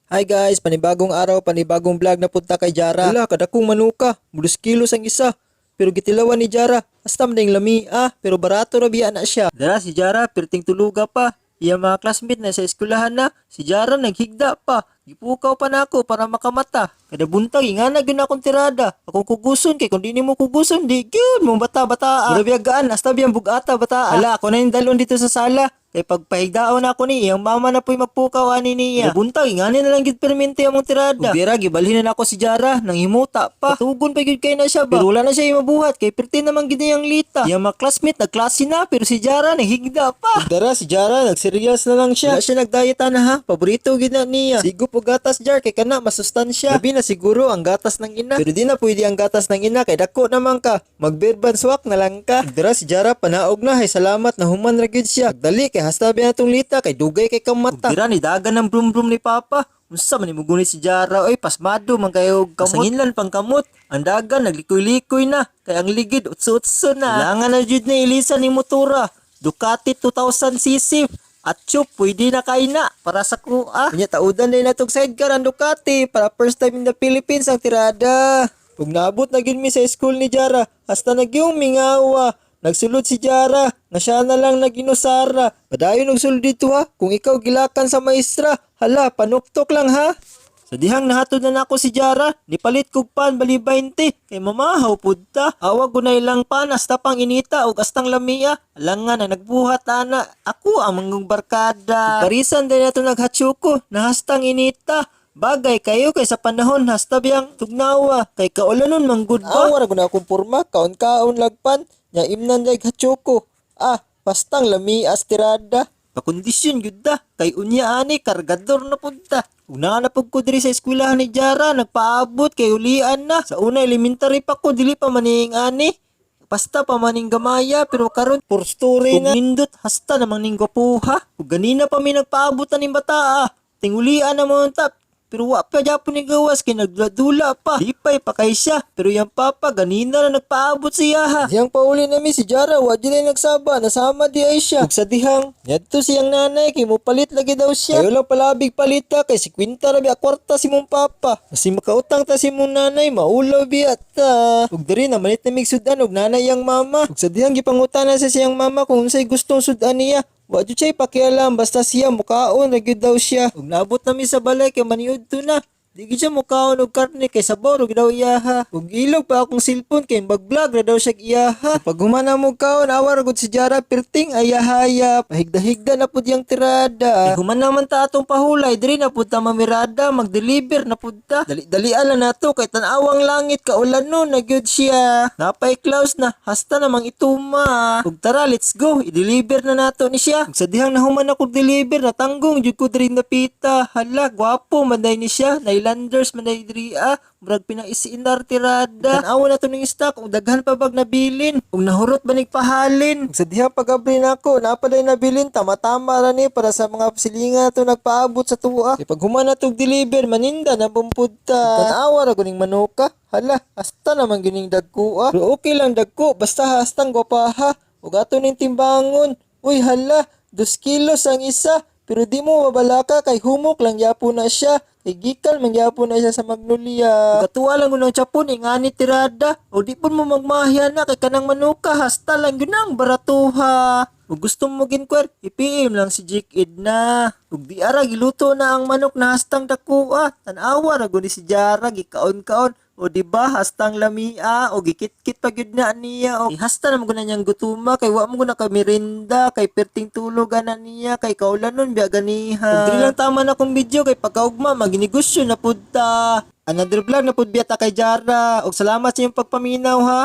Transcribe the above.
Hi guys, panibagong araw, panibagong vlog na punta kay Jara. Wala, kadakong manuka, 2 kilos ang isa. Pero gitilawan ni Jara, hasta man yung lami ah, pero barato ra biya na siya. Dara si Jara, perting tuluga pa. Iya mga classmate na sa eskwelahan na, si Jara naghigda pa. Gipukaw pa nako para makamata. Kada buntag, ingana gyud na akong tirada. Akong kuguson kay kung di nimo kuguson, di gyud mo bata-bata. Pero biyagaan, hasta biyang bugata bata. Hala, ako na yung dalon dito sa sala. Kay pagpahigdaon ako ni iyang mama na po'y magpukaw ani niya. Kada buntag, ingani na lang gyud permente among tirada. Ug dira gibalhin na nako si Jara nang himuta pa. Patugon pa gyud kay na siya ba. Pero wala na siya mabuhat kay perti naman gyud niyang lita. Iyang mga classmate nagklase na pero si Jara naghigda pa. Ug dara si Jara nagseryals na lang siya. Wala siya nagdiet na ha. Paborito gyud na niya. Sigop og gatas jar kay kana masustansya. Labi na siguro ang gatas ng ina. Pero di na pwede ang gatas ng ina kay dako naman ka. Magberban swak na lang ka. Ug dara si Jara panaog na hay salamat na human ra gyud siya. Dali kay hasta biya natong lita kay dugay kay kamata. Ug dira ni dagan ng brum brum ni Papa. Unsa man ni mugunit si Jara oy, pasmado man kayo og kamot. Kasanginlan pang kamot. Ang dagan naglikoy-likoy na kay ang ligid utso-utso na. Kailangan na jud na ilisan ni motora. Ducati 2000 cc. At chup, pwede na kay na para sa kuha. Unya taudan din natong sidecar ang Ducati para first time in the Philippines ang tirada. Ug naabot na gyud mi sa school ni Jara, hasta nagyung mingawa. Nagsulod si Jara, na siya na lang naginusara. Padayon og sulod dito ha, kung ikaw gilakan sa maestra, hala, panuktok lang ha. Sa dihang nahatod na nako si Jara, nipalit kog pan bali 20, kay mamahaw pud ta. Awag ko na ilang pan hasta pang inita og astang lamia. Alangan na nagbuhat ana, ako ang mangong barkada. Parisan din nato naghachuko, nahastang inita. Bagay kayo kay sa panahon hasta biyang tugnawa kay kaulanon manggud ba. Awa ra gud akong porma, kaon-kaon lagpan, nya imnan day hachuko. Ah, pastang lami as tirada. Pakondisyon gyud ta kay unya ani kargador na pud ta. Una na pud ko diri sa eskwelahan ni Jara, nagpaabot kay ulian na. Sa una elementary pa ko dili pa maning ani. Basta pa maning gamaya pero karon for story na. Ug nindot hasta namang ning gwapuha. Ug ganina pa mi nagpaabot na ning bata ah. Tingulian na mo ta. Pero wa pa japon ni gawas kay nagdula pa. Lipay pa kay siya. Pero yang papa ganina na nagpaabot siya ha. Dihang pauli nami si Jara wa jud ay nagsaba, nasama di ay siya. Ug sa dihang nyadto siyang nanay kay mopalit lagi daw siya. Ayo lang palabig palita kay si kwinta ra biya kwarta si mong papa. Kasi makautang ta si mong nanay maulaw biya ta. Ug diri na malit na mig sudan ug nanay yang mama. Ug sa dihang gipangutana sa siyang mama kung unsay gustong sudan niya. Wa jud siya pakialam basta siya mukaon ra gyud daw siya. Ug naabot nami sa balay kay maniudto na. Di gyud siya mukaon og karne kay sabaw ra gyud daw iyaha. Ug ilog pa akong cellphone kay mag-vlog ra daw siya iyaha. Pag human na mo kaon awa ra gud si Jara perting ayahaya. Pahigda-higda na pud yang tirada. Kay human naman ta atong pahulay diri na pud ta mamirada, mag-deliver na pud ta. Dali-dalian lang nato kay tan-awang langit kaulan no na gyud siya. Napay Klaus na hasta namang ituma. Ug tara, let's go, i-deliver na nato ni siya. Ug sa dihang nahuman ako deliver natanggong jud ko diri napita. Hala, gwapo man day ni siya. Nailanders man day diri ah. Murag pinaisiinar tirada. Tan-awa na to ning stock ug daghan pa bag nabilin. Ug nahurot ba nig pahalin. Ug sa dihang pag-abri nako, naa pa day nabilin, tama-tama ra ni para sa mga silingan nato nagpaabot sa tuwa. Kay pag human na tog deliver maninda na bumpud ta. Tan-awa ra guning manuka. Hala, hasta naman gining dagko ah. Pero okay lang dagko basta hastang gwapaha. Ug ato ning timbangon. Uy hala, 2 kilos ang isa. Pero di mo mabalaka kay humok lang yapo na siya. Kay gikan man gyapon na siya sa Magnolia. Katuwa lang ng chapon ingani tirada. O di pud mo magmahya na kay kanang manuka hasta lang yun ang baratuha. Ug gusto mo ginkwar, i-PM lang si Jake Edna. Ug di ara giluto na ang manok na hastang dakuha. Tan-awa ra gud ni si Jara gikaon-kaon. O di ba hastang lamia o gikitkit pa gyud na niya o hasta naman gud na niyang gutuma kay wa mo gud na ka merinda kay perting tulog ana niya kay kaulanon biya ganiha. Ug diri lang tama na akong video kay pagkaugma maginegosyo na pud ta. Another vlog na pud biya ta kay Jara. Og salamat sa inyong pagpaminaw ha.